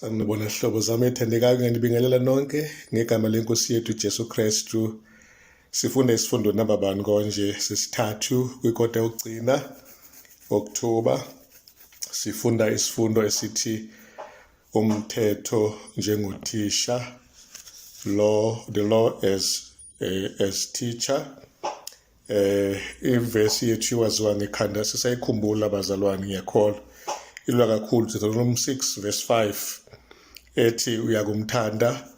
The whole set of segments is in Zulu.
Sanibona hlobo zami ethandekayo, ngiyanibingelela nonke ngegama lenkosi yethu Jesu Kristu. Sifunda isifundo namba bani konje sesithathu kwikota yokugcina October. Sifunda isifundo esithi umthetho njengothisha, law, the law as teacher. Ivesi yethu iwaziwa ngekhanda, sisayikhumbula bazalwane, ngiyakholwa ilwa kakhulu, Deuteronomy 6 verse 5 ethi uyakumthanda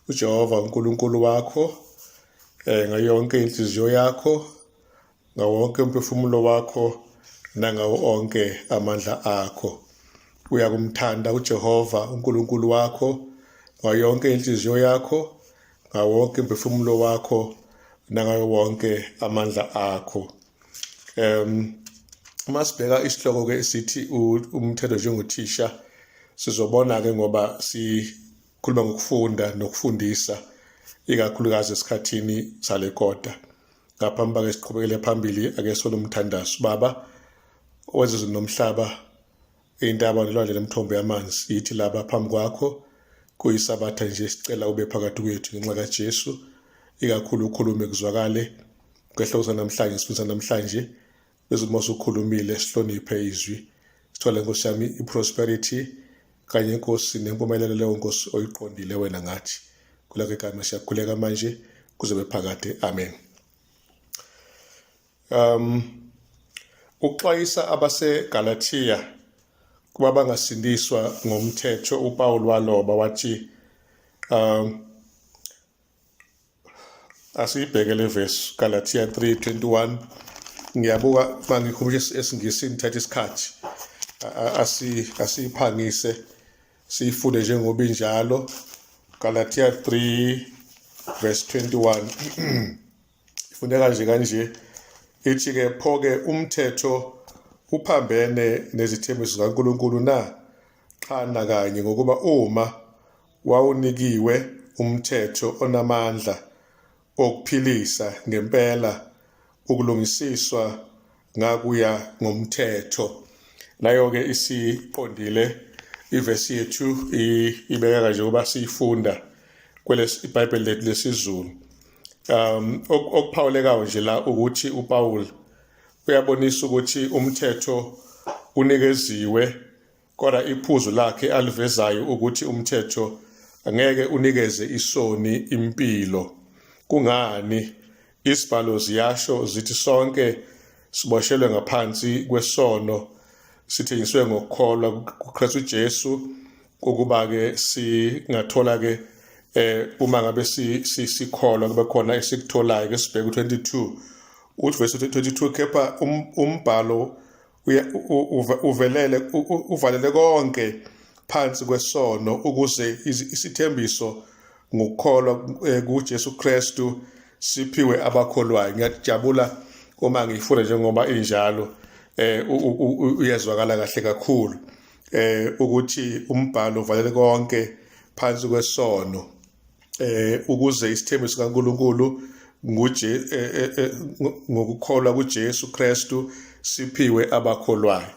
uJehova uNkulunkulu wakho ngayo yonke inhliziyo yakho, ngawo wonke umphefumulo wakho, nangawo onke amandla akho. Uyakumthanda uJehova uNkulunkulu wakho ngayo yonke inhliziyo yakho, ngawo wonke umphefumulo wakho, nangawo wonke amandla akho. Uma sibheka isihloko ke esithi umthetho njengothisha, sizobona ke ngoba sikhuluma ngokufunda nokufundisa ikakhulukazi esikhathini sale kota. Ngaphambi bake siqhubekele phambili, ake sole umthandazo. Baba wezizwe nomhlaba, intaba nolwandle nemithombo yamanzi, yithi laba phambi kwakho kuyisabatha nje, sicela ube phakathi kwethu ngenxa kaJesu, ikakhulu ukhulume kuzwakale kwehloko sanamhlanje, sifundisa namhlanje bese uma usukhulumile sihloniphe izwi, sithole Nkosi yami iprosperity kanye Nkosi nempumelelo leyo Nkosi oyiqondile wena ngathi. Kulake igama siyakhuleka manje kuze bephakade, amen. Ukuxwayisa abaseGalathiya kuba bangasindiswa ngomthetho, uPaul waloba wathi, asiyibheke le verse Galatia 3:21. Ngiyabuka mangikhumbula esiNgisini thatha isikhathi, asiyiphangise siyifunde njengoba injalo. Galatia 3 verse 21 ifundeka nje kanje, ithi ke, pho ke umthetho uphambene nezithembiso zikaNkulunkulu na? Qha nakanye, ngokuba uma wawunikiwe umthetho onamandla okuphilisa, ngempela ukulungisiswa ngakuya ngomthetho. Nayo ke isiqondile ivesi yethu, ibeka kanje ngoba siyifunda kwelesi iBhayibheli lethu lesiZulu. Okuphawulekayo nje la ukuthi uPaul uyabonisa ukuthi umthetho unikeziwe, kodwa iphuzu lakhe alivezayo ukuthi umthetho angeke unikeze isoni impilo. Kungani? Isibhalo ziyasho zithi sonke siboshelwe ngaphansi kwesono, sithengiswe ngokukholwa kuKristu Jesu, ukuba ke singathola ke uma ngabe sikholwa kube khona esikutholayo. Ke sibheke u22, uthi verse 22, kepha umbhalo uvelele uvalele konke phansi kwesono, ukuze isithembiso ngokukholwa kuJesu Kristu siphiwe abakholwayo. Ngiyajabula uma ngiyifunda njengoba injalo, uyezwakala kahle kakhulu ukuthi umbhalo uvalele konke phansi kwesono, ukuze isithembiso kaNkuluNkulu nguje ngokukholwa kuJesu Kristu siphiwe abakholwayo.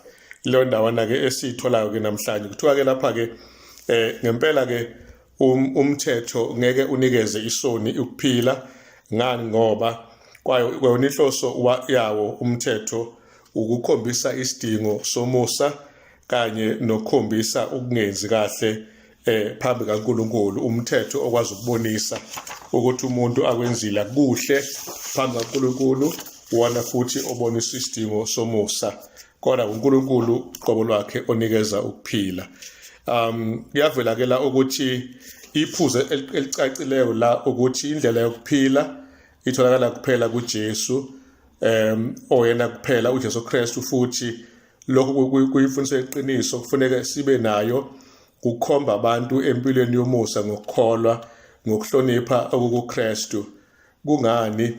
Leyo ndawana ke esiyitholayo ke namhlanje, kuthiwa ke lapha ke ngempela ke umthetho ngeke unikeze isoni ukuphila. Ngani? Ngoba kwayo kwayona inhloso yawo umthetho ukukhombisa isidingo somusa kanye nokukhombisa ukungenzi kahle phambi kaNkuluNkulu. Umthetho okwazi ukubonisa ukuthi umuntu akwenzile kuhle phambi kaNkuluNkulu, wona futhi obonisa isidingo somusa, kodwa uNkulunkulu qobo lwakhe onikeza ukuphila. Kuyavela ke la ukuthi iphuzu elicacileyo la ukuthi indlela yokuphila itholakala kuphela kuJesu, oyena kuphela uJesu Kristu, futhi lokhu kuyimfundiso yeqiniso kufuneka sibe nayo, kukhomba abantu empilweni yomusa ngokukholwa ngokuhlonipha okukuKristu. Kungani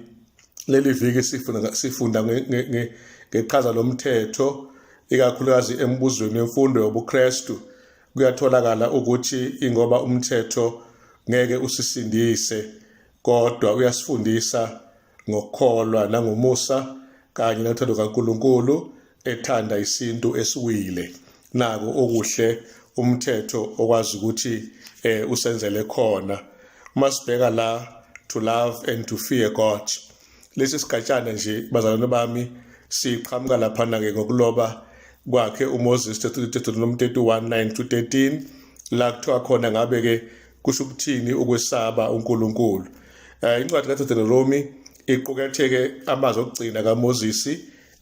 leli viki sifunda ngeqhaza lomthetho ikakhulukazi embuzweni wemfundo yobuKristu? Kuyatholakala ukuthi ingoba umthetho ngeke usisindise, kodwa uyasifundisa ngokukholwa nangomusa kanye nothando kaNkuluNkulu ethanda isintu esiwile. Nako okuhle umthetho okwazi ukuthi usenzele khona. Uma sibheka la, to love and to fear God, lesi sigatshana nje, bazalwane bami, siqhamuka laphana ke ngokuloba kwakhe uMoses, Deuteronomy 31:9 to 13, la kuthiwa khona ngabe ke kusho ukuthini ukwesaba uNkulunkulu. Incwadi kaDeuteronomy iqukethe-ke amazwi okugcina kaMoses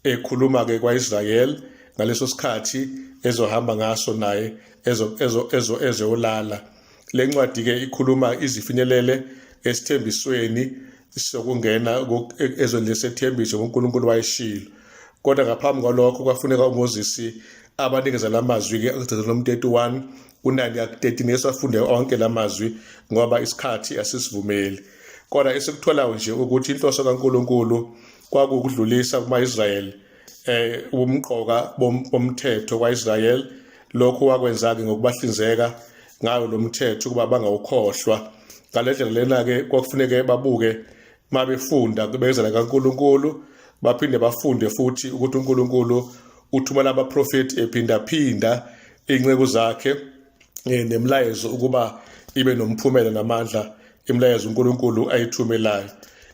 ekhuluma-ke kwa-Israyeli ngaleso sikhathi ezohamba ngaso naye ezeyolala. Le ncwadi-ke ikhuluma izifinyelele esithembisweni sokungena ezweni lesethembiso uNkulunkulu wayeshilo. Kodwa ngaphambi kwalokho kwafuneka uMoses abanikeze la mazwi-ke kuDeuteronomy 31 u-9 ya-13. Esiwafunde onke la mazwi ngoba isikhathi asisivumeli, kodwa esikutholayo nje ukuthi inhloso kaNkulunkulu kwakukudlulisa kuma-Israyeli ubumqoka bomthetho kwaIsrael. Lokhu wakwenza-ke ngokubahlinzeka ngayo lo mthetho ukuba bangawukhohlwa. Ngale ndlela lena-ke kwakufuneke babuke mabefunda kubezela kaNkulunkulu, baphinde bafunde futhi ukuthi uNkulunkulu uthumela abaprofeti ephindaphinda inceku zakhe nemilayezo ukuba ibe nomphumela namandla, imilayezo uNkulunkulu ayithumelayo.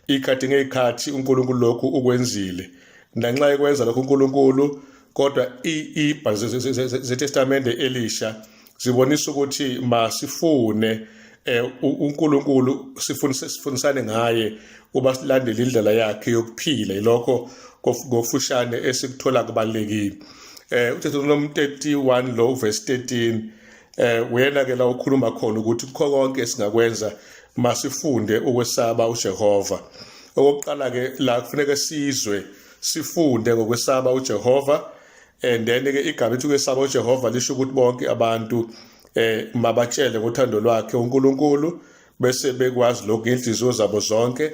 Ikhathi ngeyikhathi uNkulunkulu lokhu ukwenzile. Nanxa ekwenza lokhu uNkulunkulu, kodwa ibhali zeTestamente elisha zibonisa ukuthi masifune uNkulunkulu, sifundisane ngaye uba silandele indlela yakhe yokuphila. Ilokho ngokufushane esikuthola kubalekile. UDeuteronomy 31 lo verse 13 uyena ke la ukhuluma khona ukuthi kukho konke esingakwenza masifunde ukwesaba uJehova. Okokuqala ke la kufuneka sizwe, sifunde ngokwesaba uJehova, and then ke igama ethi ukwesaba uJehova lisho ukuthi bonke abantu mabatshele ngothando lwakhe uNkulunkulu, bese bekwazi lokhu ngenhliziyo zabo zonke,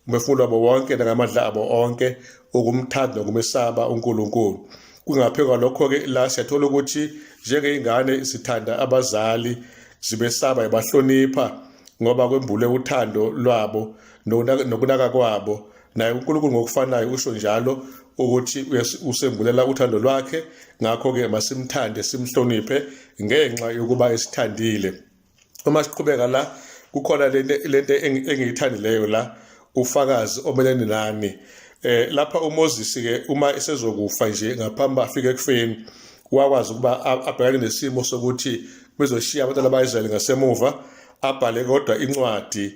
umphefumulo wabo wonke, nangamandla abo onke, ukumthanda nokumesaba uNkulunkulu. Kungaphezu kwalokho-ke, la siyathola ukuthi njengey'ngane sithanda abazali, zibesaba, ibahlonipha ngoba kwembule uthando lwabo nokunaka kwabo. Naye uNkulunkulu ngokufanayo usho njalo ukuthi usembulela uthando lwakhe, ngakho-ke masimthande, simhloniphe ngenxa yokuba esithandile. Uma siqhubeka la, kukhona lento engiyithandileyo la, ufakazi omelene nani. Lapha uMoses ke uma esezokufa nje, ngaphambi afike ekufeni, wakwazi ukuba abhekane nesimo sokuthi bezoshiya abantwana baIsrael ngasemuva, abhale kodwa incwadi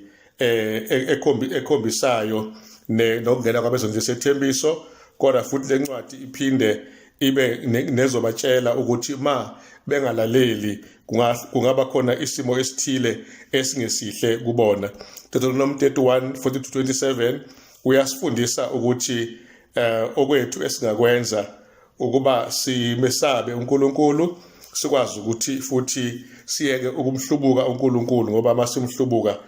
ekhombisayo nokungena kwabezondla sethembiso. Kodwa futhi lencwadi iphinde ibe nezobatshela ukuthi ma bengalaleli kungaba khona isimo esithile esingesihle kubona. Deuteronomy 31 40 to 27 uyasifundisa ukuthi okwethu esingakwenza ukuba simesabe uNkulunkulu, sikwazi ukuthi futhi siyeke ukumhlubuka uNkulunkulu, ngoba masimhlubuka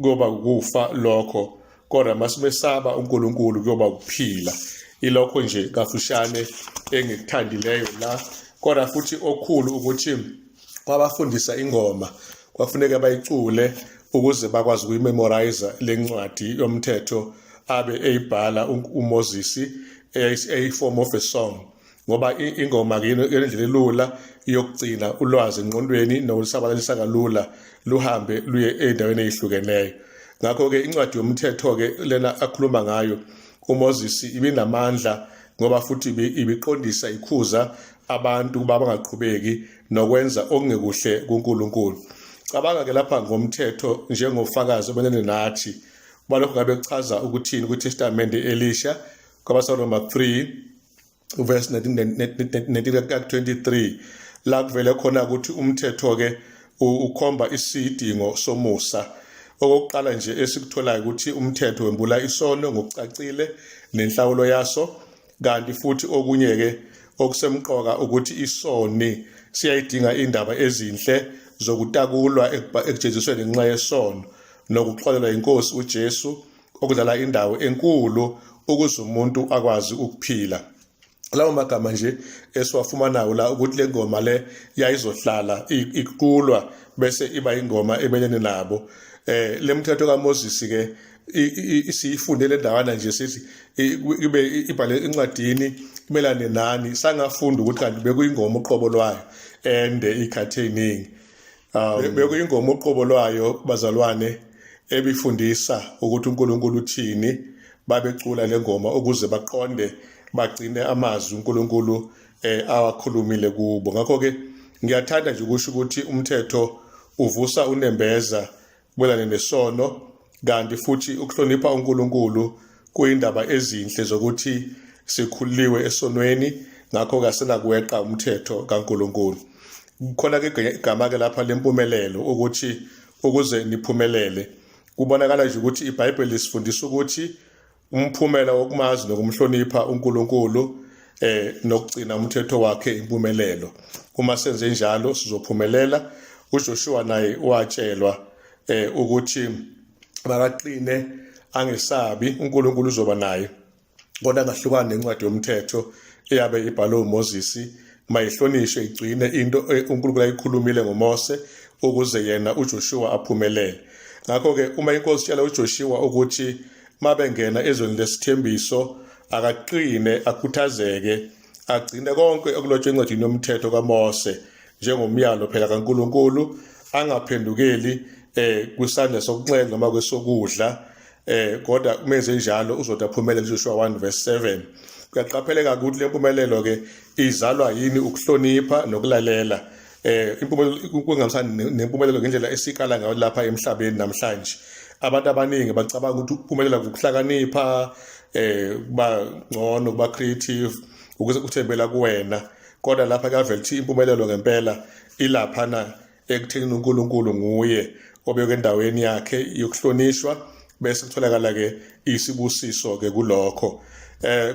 kuyoba ukufa lokho, kodwa masimesaba uNkulunkulu kuyoba ukuphila. Ilokho nje kafushane engikuthandileyo la. Kodwa futhi okukhulu ukuthi kwabafundisa ingoma, kwafuneka bayicule ukuze bakwazi ukuyimemorize lencwadi yomthetho abe eyibhala uMoses, eyi-form of a song, ngoba ingoma ke indlela elula yokugcina ulwazi engqondweni nokusabalalisa kalula luhambe luye ey'ndaweni ey'hlukeneyo. Ngakho-ke incwadi yomthetho-ke lena akhuluma ngayo uMoses ibinamandla, ngoba futhi ibiqondisa, ikhuza abantu ukuba bangaqhubeki nokwenza okungekuhle kuNkulunkulu. Cabanga ke lapha ngomthetho njengofakazi omelene nathi. Uba lokho ngabe kuchaza ukuthini kwiTestamente elisha, kwabaseRoma 3 verse 19-23, la kuvele khona ukuthi umthetho ke ukhomba isidingo somusa. Okokuqala nje esikutholayo ukuthi umthetho wembula isono ngokucacile nenhlawulo yaso, kanti futhi okunye ke okusemqoka ukuthi isoni siyayidinga indaba ezinhle zokutakulwa ekujezisweni ngenxa yesono nokuxolelwa inkosi uJesu, okudlala indawo enkulu ukuze umuntu akwazi ukuphila. Lawo magama nje esiwafumanayo la, ukuthi le ngoma le yayizohlala iculwa bese iba ingoma emelene nabo. Lemthetho kaMoses ke siyifunde le ndawana nje sithi ibe ibhale encwadini imelane nani, sangafunda ukuthi kanti bekuyingoma uqobo lwayo ende ikhathi eziningi. Bekuyingoma uqobo lwayo bazalwane ebifundisa ukuthi uNkulunkulu uthini. Babecula le ngoma ukuze baqonde, bagcine amazwi uNkulunkulu awakhulumile kubo. Ngakho ke ngiyathanda nje ukusho ukuthi umthetho uvusa unembeza kubelane nesono, kanti futhi ukuhlonipha uNkulunkulu kuyindaba ezinhle zokuthi sikhululiwe esonweni, ngakho kasenakuweqa umthetho kaNkulunkulu. Kukhona ke igama ke lapha lempumelelo, ukuthi ukuze niphumelele. Kubonakala nje ukuthi iBhayibheli lisifundisa ukuthi umphumela wokumazi nokumhlonipha uNkulunkulu nokugcina umthetho wakhe impumelelo. Uma senze njalo sizophumelela. UJoshua naye watshelwa ukuthi makaqine, angesabi, uNkulunkulu uzoba naye, kodwa angahlukani nencwadi yomthetho eyabe ibhalwe uMoses, mayihlonishwe, igcine into uNkulunkulu ayikhulumile ngoMose ukuze yena uJoshua aphumelele. Ngakho ke uma inkosi tshela uJoshua ukuthi mabengena ezweni lesithembiso akaqine, akhuthazeke, agcine konke okulotshwe encwadini yomthetho kaMose njengomyalo phela kaNkulunkulu, angaphendukeli kwisandla sokunxele noma kwesokudla, kodwa kumenze njalo uzothi aphumelele. Joshua 1 verse 7. Kuyaqapheleka ukuthi le mpumelelo ke izalwa yini? Ukuhlonipha nokulalela. Impumelelo kungahambisani nempumelelo ngendlela esikala ngayo lapha emhlabeni namhlanje. Abantu abaningi bacabanga ukuthi ukuphumelela ukuhlakanipha, kuba ngcono, kuba creative, ukuze uthembela kuwena, kodwa lapha kuyavela ukuthi impumelelo ngempela ilaphana ekutheni uNkulunkulu nguye obekwe endaweni yakhe yokuhlonishwa, bese kutholakala ke isibusiso ke kulokho.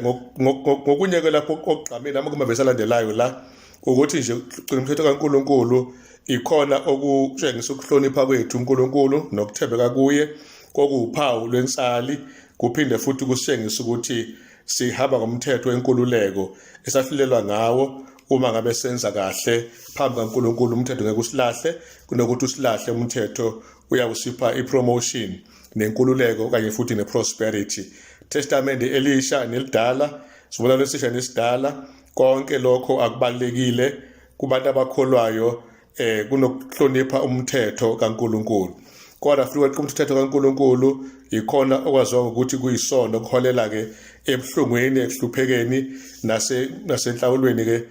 Ngokunye ke lapho okugqamile noma kumavesi alandelayo la, ukuthi nje gcina umthetho kaNkulunkulu ikhona okutshengisa ukuhlonipha kwethu uNkulunkulu nokuthembeka kuye, kokuwuphawu lwensali, kuphinde futhi kusitshengisa ukuthi sihamba ngomthetho wenkululeko esahlulelwa ngawo. Uma ngabe senza kahle phambi kaNkulunkulu, umthetho ngeke usilahle. Kunokuthi usilahle, umthetho uyawusipha ipromotion nenkululeko kanye futhi neprosperity. Testament elisha nelidala, sibona lesisha nesidala, konke lokho akubalekile kubantu abakholwayo kunokuhlonipha umthetho kaNkulunkulu. Kodwa futhi kweqa umthetho kaNkulunkulu ikhona okwaziwa ngokuthi kuyisono, kuholela ke ebuhlungwini, ekuhluphekeni nasenhlawulweni ke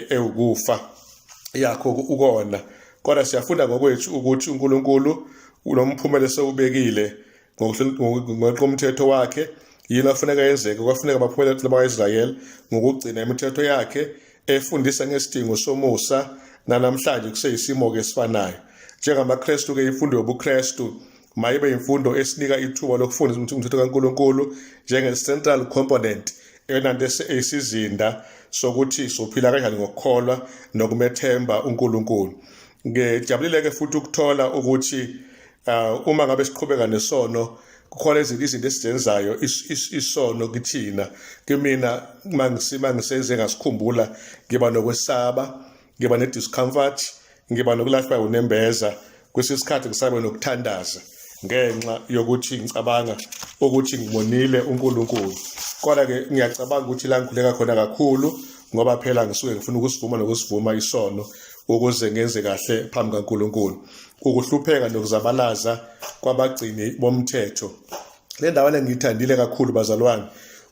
ewukufa yakho ukona. Kodwa siyafunda ngokwethu ukuthi uNkulunkulu unomphumela esewubekile ngokweqa umthetho wakhe. Yini afuneka yenzeke? Kwafuneka baphumelele bakwa-Israyeli ngokugcina imithetho yakhe efundisa ngesidingo somusa. Namhlanje kuseyisimo-ke esifanayo. NjengamaKristu-ke, imfundo yobuKristu mayibe imfundo esinika ithuba lokufundisa umthetho kaNkulunkulu njenge-central component, eyona nto eyisizinda sokuthi sophila kanjani ngokukholwa nokumethemba uNkulunkulu. Ngijabulile-ke futhi ukuthola ukuthi uma ngabe siqhubeka nesono, kukhona ezinye izinto esizenzayo isono kithina. Kimina mangisenze ngasikhumbula, ngiba nokwesaba, ngiba ne-discomfort, ngiba nokulahlwa unembeza, kwesinye isikhathi ngisabe nokuthandaza ngenxa yokuthi ngicabanga ukuthi ngibonile uNkulunkulu. Kodwa-ke ngiyacabanga ukuthi la ngikhuleka khona kakhulu, ngoba phela ngisuke ngifuna ukusivuma nokusivuma isono ukuze ngenze kahle phambi kaNkulunkulu. Ukuhlupheka nokuzabalaza kwabagcini bomthetho, le ndawo ngiyithandile kakhulu bazalwane,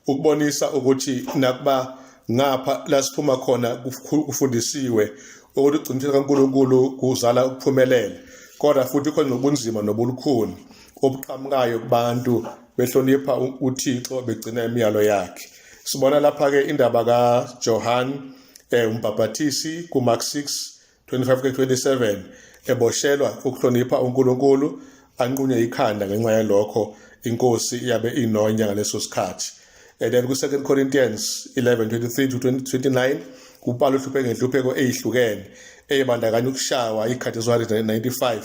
ukubonisa ukuthi nakuba ngapha la siphuma khona kufundisiwe ukuthi ugcina umthetho kaNkulunkulu kuzala ukuphumelela, kodwa futhi khona nobunzima nobulukhuni obuqhamukayo kubantu behlonipha uThixo, begcina imiyalo yakhe. Sibona lapha ke indaba kaJohn umbhabhathisi kuMark 6 25 27, eboshelwa ukuhlonipha uNkulunkulu, anqunywe ikhanda ngenxa yalokho. Inkosi iyabe inonya ngaleso sikhathi. And then ku-2 Corinthians 11 23 to 29, uPawulu uhluphe ngenhlupheko eyihlukene eyibandakanya ukushawa ikhathi eziwu-195,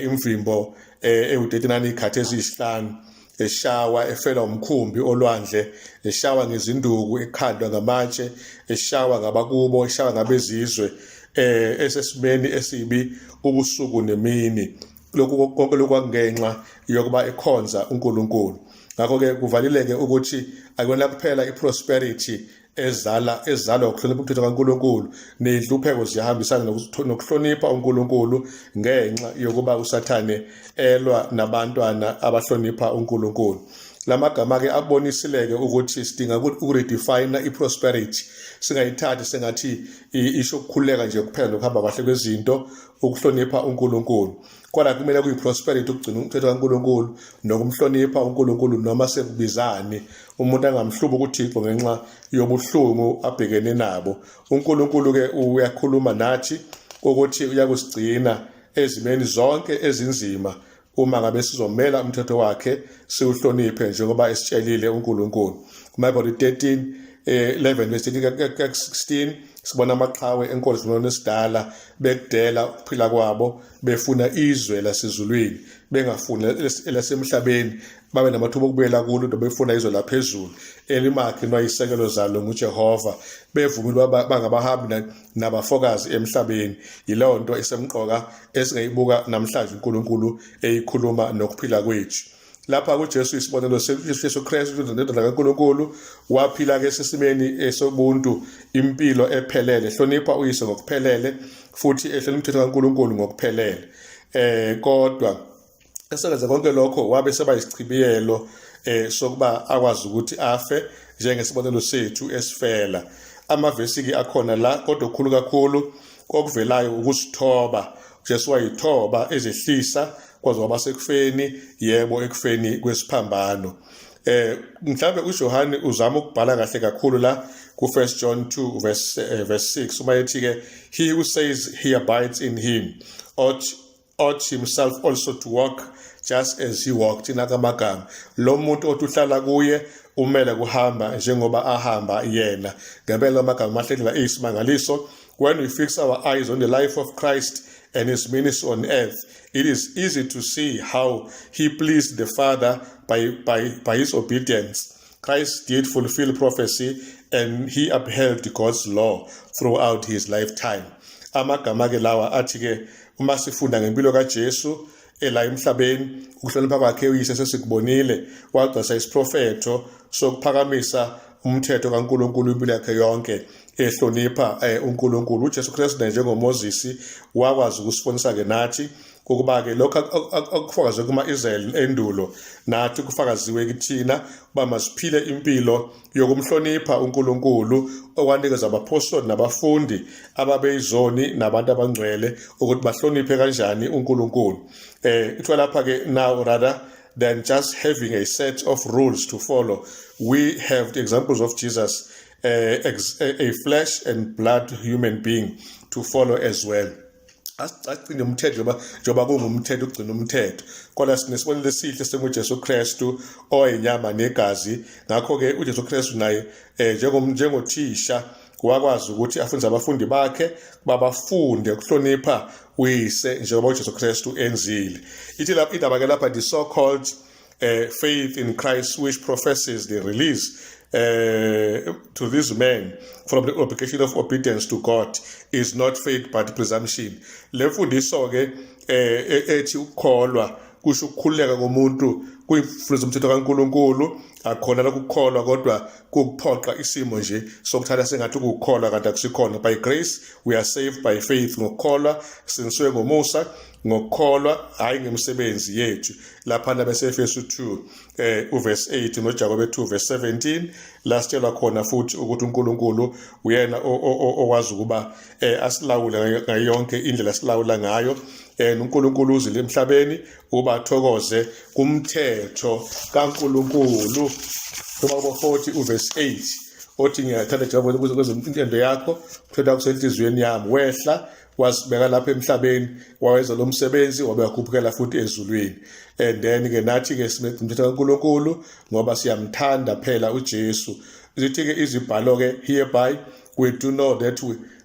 imvimbo ewu-39 ikhathi eziyisihlanu, eshawa, efela umkhumbi olwandle, eshawa ngezinduku, ekhandwa ngamatshe, eshawa ngabakubo, eshawa ngabezizwe, esesimeni esibi ubusuku nemini. Lokhu konke lokwakungenxa yokuba ekhonza uNkulunkulu. Ngakho-ke kuvalileke ukuthi akuyona kuphela i-prosperity ezala ezalwa ukuhlonipha umthetho kaNkulunkulu, nezinhlupheko ziyahambisana nokuhlonipha uNkulunkulu ngenxa yokuba uSathane elwa nabantwana abahlonipha uNkulunkulu. Lamagama ke abonisileke ukuthi sidinga ukuredefine iprosperity, singayithathi sengathi isho ukukhululeka nje kuphela nokuhamba kahle kwezinto. Ukuhlonipha uNkulunkulu kodwa kumele kuyi-prosperity ukugcina umthetho kaNkulunkulu nokumhlonipha uNkulunkulu noma sekubizani. Umuntu angamhlubi kuThixo ngenxa yobuhlungu abhekene nabo. UNkulunkulu-ke uyakhuluma nathi ukuthi uyakusigcina ezimeni zonke ezinzima uma ngabe sizomela umthetho wakhe, siwuhloniphe njengoba esitshelile uNkulunkulu. KuMabhori 13 11 verse 16 sibona amaqhawe enkolo sivumelwano esidala bekudela ukuphila kwabo befuna izwe lasezulwini, bengafuni elasemhlabeni, babe namathuba okubuyela kulo, befuna izwe laphezulu elimakhe nwayisekelo zalo nguJehova, bevumile bangabahambi nabafokazi emhlabeni. Yileyo nto esemqoka esingayibuka namhlanje uNkulunkulu eyikhuluma nokuphila kwethu. Lapha kuJesu isibonelo seJesu Kristu, indodana kaNkulunkulu, waphila ke sesimeni esobuntu impilo ephelele, hlonipha uyise ngokuphelele futhi ehlonipha umthetho kaNkulunkulu ngokuphelele. Kodwa esebenza konke lokho wabe seba isichibiyelo sokuba akwazi ukuthi afe njengesibonelo sethu esifela. Amavesi ke akhona la, kodwa okukhulu kakhulu kokuvelayo ukusithoba. uJesu wayithoba, ezehlisa kwaze waba sekufeni, yebo, ekufeni kwesiphambano. Mhlawumbe uJohane uzama ukubhala kahle kakhulu la ku 1 John 2 verse 6 uma ethi ke, "He who says he abides in him ought himself also to walk just as he walked." Inakamagama lo muntu othi uhlala kuye umele kuhamba njengoba ahamba yena. Ngempela amagama amahle, indlela eyisimangaliso. When we fix our eyes on the life of Christ and his ministry on earth, it is easy to see how he pleased the Father by his obedience. Christ did fulfill prophecy and he upheld God's law throughout his lifetime. Amagama ke lawa athi ke uma sifunda ngempilo kaJesu ela emhlabeni, ukuhlonipha kwakhe uyise sesikubonile, wagcwalisa isiprofetho sokuphakamisa umthetho kaNkulunkulu impilo yakhe yonke ehlonipha uNkulunkulu. uJesu Kristu naye njengoMoses wakwazi ukusibonisa ke nathi ukuba ke lokho akufakaziwe kuma-Israyeli endulo nathi kufakaziwe kithina, uba masiphile impilo yokumhlonipha uNkulunkulu okwanikeza abaphostoli nabafundi ababeyizoni nabantu abangcwele ukuthi bahloniphe kanjani uNkulunkulu. Ithiwa lapha ke, now rather than just having a set of rules to follow, we have the examples of Jesus, a flesh and blood human being, to follow as well. Asigcine umthetho njengoba kungumthetho ukugcina umthetho, kodwa sinesibonelo esihle senguJesu Kristu oyinyama negazi. Ngakho-ke uJesu Kristu naye njengothisha wakwazi ukuthi afundise abafundi bakhe babafunde ukuhlonipha uyise njengoba uJesu Kristu enzile. Ithi lapha indaba ke lapha, the so called faith in Christ which professes the release to these men from the obligation of obedience to God is not faith but presumption. Le mfundiso ke ethi ukukholwa kusho ukukhululeka komuntu kuyimfundiso umthetho kaNkulunkulu akukhona lokukholwa, kodwa kukuphoqa isimo nje sokuthatha sengathi ukukholwa kanti akusikhona. By grace we are saved by faith. Ngokukholwa sindisiwe ngomusa, ngokukholwa, hayi ngemisebenzi yethu. Laphana bese Efesu 2 uverse 8 noJakobe 2 verse 17 la sitshelwa khona futhi ukuthi uNkulunkulu uyena okwazi ukuba asilawule ngayo yonke indlela silawula ngayo. uNkulunkulu uzile emhlabeni ubathokoze kumthetho kaNkulunkulu. Uma kubo 40 uverse 8 othi, "Ngiyathanda Jehova kwezintendo yakho, umthetho wakho usenhliziyweni yami." Wehla wasibeka lapha emhlabeni, wawenza lo msebenzi, wabe wakhuphukela futhi ezulwini. And then ke nathi ke simthetho kaNkulunkulu ngoba siyamthanda phela uJesu. Zithi ke izibhalo ke, "Hereby we do know that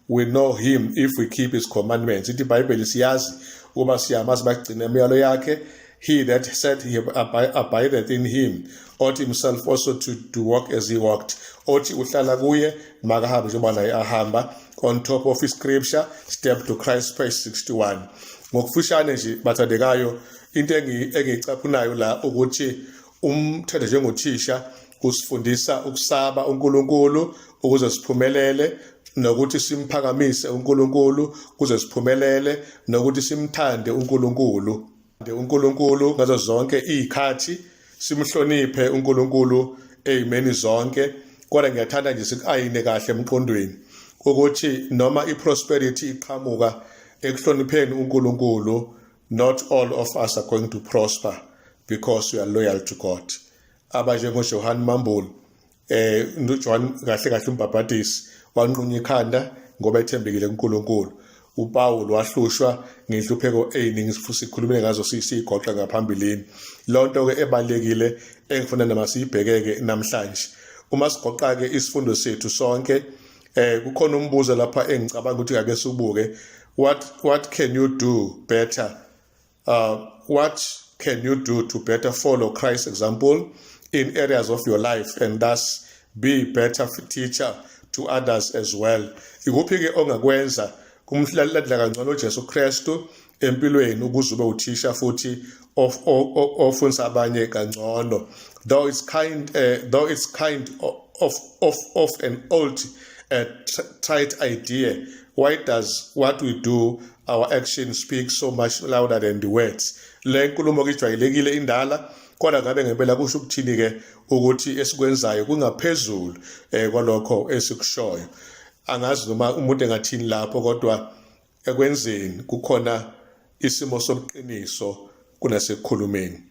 we know him if we keep his commandments." Ithi iBhayibheli siyazi ukuba siyamazi bagcina imiyalo yakhe. He that said he abideth in him ought himself also to walk as he walked. Othi uhlala kuye makahambe njengoba naye ahamba. On top of scripture, Step to Christ, page 61. Ngokufushane nje bathandekayo, into engiyicaphunayo la ukuthi umthetho njengothisha usifundisa ukusaba uNkulunkulu ukuze siphumelele, nokuthi simphakamise uNkulunkulu ukuze siphumelele, nokuthi simthande uNkulunkulu. uNkulunkulu ngazo zonke izikhathi, simhloniphe uNkulunkulu ezimeni zonke. Kodwa ngiyathanda nje sikuayine kahle emqondweni ukuthi noma iprosperity iqhamuka ekuhlonipheni uNkulunkulu, not all of us are going to prosper because we are loyal to God. AbanjengoJohn Mambul, uJohn kahle kahle umbhabhadisi, wanqunya ikhanda ngoba ethembekile kuNkulunkulu. UPaul wahlushwa ngenhlupheko eziningi, futhi sikhulumile ngazo, siyigoqa ngaphambilini. Lonto ke ebalekile engifuna nama siyibhekeke namhlanje uma sigoqa ke isifundo sethu sonke. Kukhona umbuzo lapha engicabanga ukuthi ake sibuke: what can you do better? What can you do to better follow Christ's example in areas of your life and thus be better teacher to others as well? Ikuphi ke ongakwenza kumhlalela kangcono uJesu Kristu empilweni ukuze ube uthisha futhi ofundisa abanye kangcono? Though it's kind of an old trite idea, why does what we do, our action, speak so much louder than the words? Le nkulumo ke ijwayelekile, indala, kodwa ngabe ngempela kusho ukuthini ke ukuthi esikwenzayo kungaphezulu kwalokho esikushoyo? Angazi noma umuntu engathini lapho, kodwa ekwenzeni kukhona isimo sobuqiniso kunasekukhulumeni,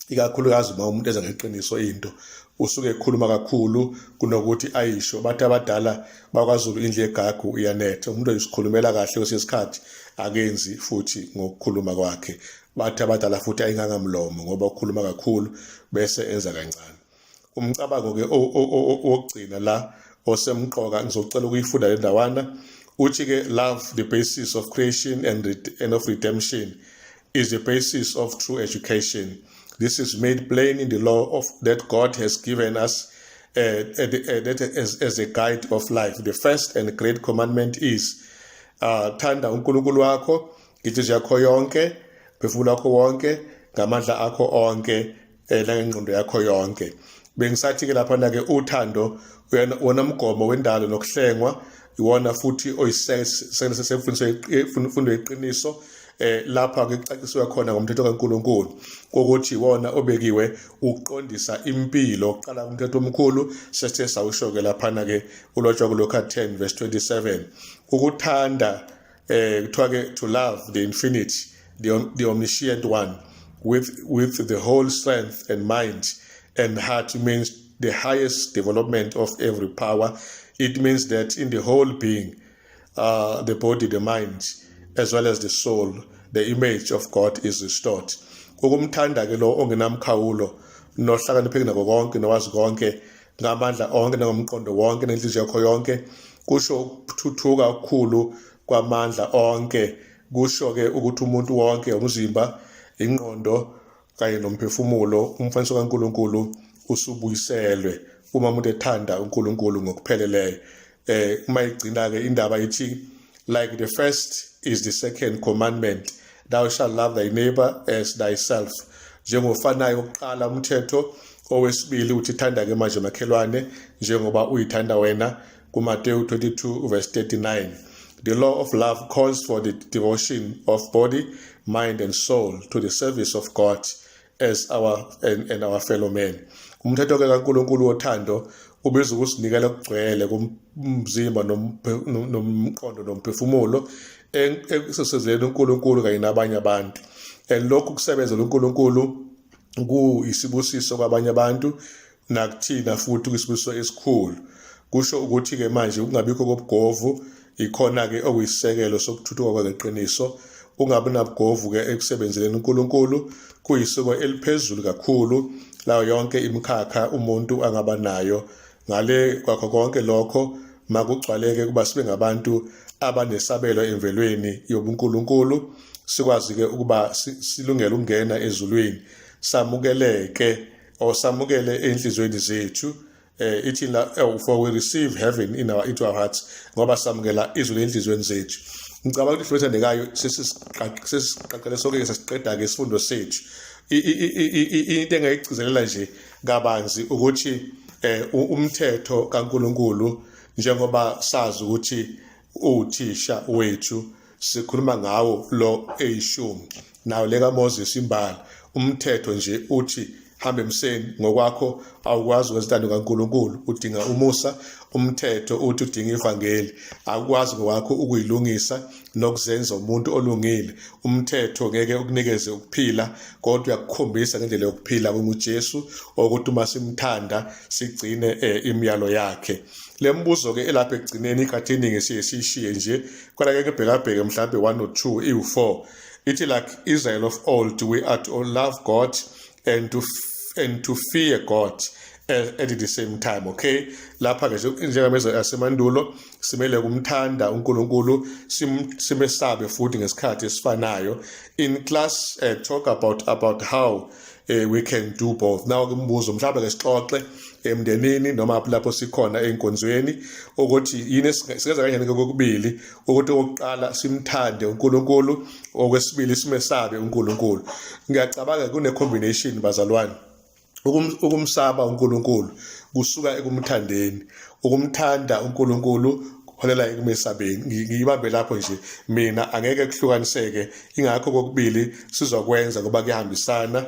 ikakhulukazi uma umuntu eza ngeqiniso. Into usuke ekhuluma kakhulu kunokuthi ayisho. Bathi abadala bakwaZulu, indlu yegagu iyanetha. Umuntu oyisikhulumela kahle kwesinye isikhathi akenzi futhi ngokukhuluma kwakhe. Bathi abadala futhi, ayingangamlomo, ngoba ukhuluma kakhulu bese enza kancane. Umcabango ke wokugcina la osemqoka, ngizocela ukuyifunda le ndawana. Uthi ke, love, the basis of creation and of redemption, is the basis of true education. This is made plain in the law of that God has given us that as a guide of life. The first and great commandment is thanda uNkulunkulu wakho ngenhliziyo yakho yonke, phefumulo wakho wonke, ngamandla akho onke, nangengqondo yakho yonke. Bengisathi ke lapha ke, uthando wona mgomo wendalo nokuhlengwa, iwona futhi oyisisekelo semfundiso, imfundo yeqiniso, lapha ke kucacisiwe khona ngomthetho kaNkuluNkulu ukuthi iwona obekiwe ukuqondisa impilo. Oqala umthetho omkhulu sesithe sawusho ke laphana ke, ulotshwa kuLuka 10 verse 27. Ukuthanda, kuthiwa ke, to love the infinite, the omniscient one with the whole strength and mind and heart means the highest development of every power. It means that in the whole being, the body, the mind, as well as the soul, the image of God is restored. Ukumthanda ke lo ongenamkhawulo nohlakaniphe nako konke nowazi konke ngamandla onke nangomqondo wonke nenhliziyo yakho yonke kusho ukuthuthuka okukhulu kwamandla onke. Kusho ke ukuthi umuntu wonke, umzimba, ingqondo kanye nomphefumulo, umfanekiso kaNkuluNkulu usubuyiselwe uma umuntu ethanda uNkulunkulu ngokupheleleyo. Uma igcina ke indaba ithi, like the first is the second commandment, thou shalt love thy neighbor as thyself. Njengofanayo ukuqala umthetho, owesibili uthi thanda ke manje makhelwane njengoba uyithanda wena, kuMateyu 22 verse 39. The law of love calls for the devotion of body, mind and soul to the service of God as our and our fellow men. Umthetho ke kaNkuluNkulu wothando ubiza ukusinikela okugcwele komzimba nomqondo nomphefumulo ekusebenzeni uNkulunkulu kanye nabanye abantu, and lokhu kusebenzela uNkulunkulu kuyisibusiso kwabanye abantu nakuthina futhi kuyisibusiso esikhulu. Kusho ukuthi ke manje ukungabikho kobugovu ikhona ke okuyisisekelo sokuthuthuka kweqiniso. Ungabi nabugovu ke ekusebenzeleni uNkulunkulu kuyisiko eliphezulu kakhulu layo yonke imikhakha umuntu angaba nayo. Ngale kwakho konke lokho, makugcwaleke kuba sibe ngabantu abanesabelo emvelweni yobuNkulunkulu, sikwazi ke ukuba silungele ukungena ezulwini, samukeleke or samukele enhliziyweni zethu. Ithi la, for we receive heaven in our into our hearts, ngoba samukela izulu enhliziyweni zethu. Ngicabanga ukuthi hlobo ethandekayo sesiqaqele sonke sesiqeda-ke isifundo sethu. Into engayigcizelela nje kabanzi ukuthi umthetho kaNkulunkulu, njengoba sazi ukuthi uwuthisha wethu, sikhuluma ngawo lo eyishumi nawo le kaMoses imbala. Umthetho nje uthi hamba emseni ngokwakho, awukwazi ukwenza intando kaNkulunkulu, udinga umusa. Umthetho uthi udinga ivangeli, akukwazi ngokwakho ukuyilungisa nokuzenza umuntu olungile. Umthetho ngeke ukunikeze ukuphila, kodwa uyakukhombisa ngendlela yokuphila kunguJesu, okuthi uma simthanda sigcine imiyalo yakhe. Le mbuzo ke elapha ekugcineni ikhathi eningi siye siyishiye nje, kodwa ke ngibhekabheke mhlambe 1 or 2 iwu-4. Ithi, like Israel of old, we are to love God and to fear God at the same time. Okay, lapha ke njengamezwe asemandulo simele kumthanda uNkulunkulu, simesabe futhi ngesikhathi esifanayo. In class, talk about how we can do both. Now ke umbuzo, mhlawumbe ke sixoxe emndenini noma lapho sikhona enkonzweni ukuthi yini singenza kanjani kokubili, ukuthi okokuqala simthande uNkulunkulu, okwesibili simesabe uNkulunkulu. Ngiyacabanga kune combination, bazalwane. Ukumsaba uNkulunkulu kusuka ekumthandeni, ukumthanda uNkulunkulu kuholela ekumesabeni. Ngiyibambe lapho nje mina, angeke kuhlukaniseke, ingakho kokubili sizokwenza ngoba kuyahambisana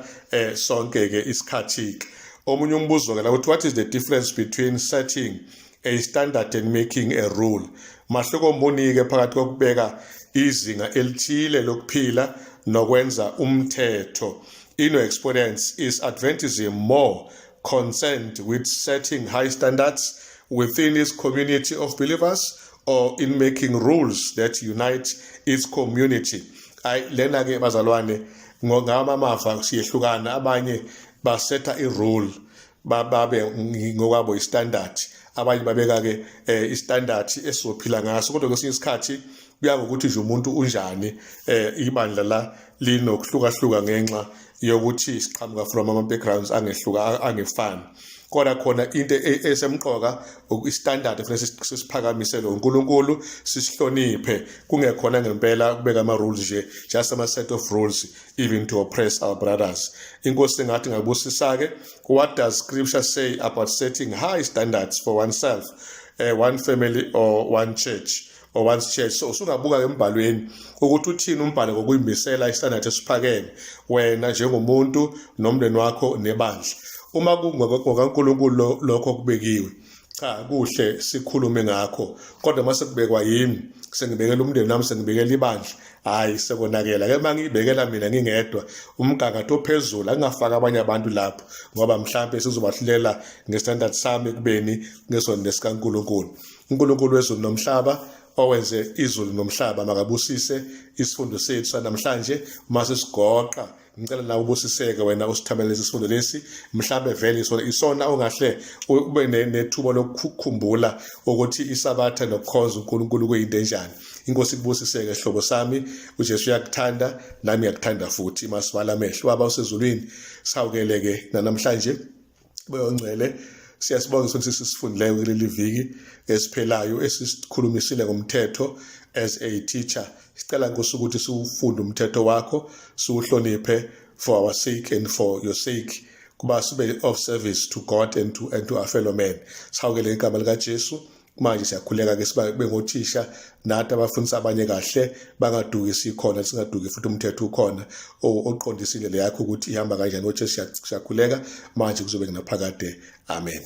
sonke ke isikhathi ke. Omunye umbuzo ke la uthi, what is the difference between setting a standard and making a rule? Mahluko muni ke phakathi kokubeka izinga elithile lokuphila nokwenza umthetho? In your experience, is Adventism more concerned with setting high standards within its community of believers or in making rules that unite its community? Ayi, lena ke bazalwane, ngama amava siyehlukana. Abanye basetha i-rule, babe ngokwabo i-standard, abanye babeka ke i-standard esizophila ngaso, kodwa kwesinye isikhathi kuya ngokuthi nje umuntu unjani. Ibandla la linokuhlukahluka ngenxa yokuthi siqhamuka from ama backgrounds angehluka, angefani, kodwa khona into esemqoka i-standard kufanele sisiphakamisele uNkulunkulu, sisihloniphe, kungekhona ngempela kubeka ama rules nje, just ama set of rules even to oppress our brothers. Inkosi engathi ngabusisa ke. What does scripture say about setting high standards for oneself, one family or one church or one's church? So usungabuka embhalweni ukuthi uthini umbhalo ngokuyimisela i-standard esiphakeme wena njengomuntu nomndeni wakho nebandla. Uma kungokaNkulunkulu lokho kubekiwe, cha, kuhle sikhulume ngakho, kodwa mase kubekwa yimi, sengibekela umndeni wami, sengibekela ibandla, hayi, sekonakela ke. Mangibekela mina ngingedwa umgangatho ophezulu, angingafaka abanye abantu lapho, ngoba mhlambe sizobahlulela nge-standard sami kubeni ngesona nesikaNkulunkulu. uNkulunkulu wezulu nomhlaba, owenze izulu nomhlaba, makabusise isifundo sethu sanamhlanje. Mase sigoqa, ngicela nawe ubusiseke wena usithamele lesi sifundo lesi. Mhlambe vele isona ongahle ube nethuba lokukhumbula ukuthi isabatha nokukhonza uNkulunkulu kuyinto enjani. Inkosi ikubusiseke, hlobo sami. UJesu uyakuthanda, nami ngiyakuthanda futhi. Masibala amehlo. Baba usezulwini, sawukele ke namhlanje boyongcwele, siyasibonga isonto sisifundileyo kuleli viki esiphelayo esisikhulumisile ngomthetho as a teacher. Sicela Nkosi ukuthi siwufunde umthetho wakho, siwuhloniphe for our sake and for your sake, kuba sibe of service to God and to our fellow men. Sihawukele igama likaJesu. Manje siyakhuleka ke siba bengothisha nathi abafundisa abanye kahle, bangaduki sikhona, singaduki futhi umthetho ukhona oqondisa indlela yakho ukuthi ihamba kanjani. OJesu siyakhuleka manje, kuzobe kunaphakade, amen.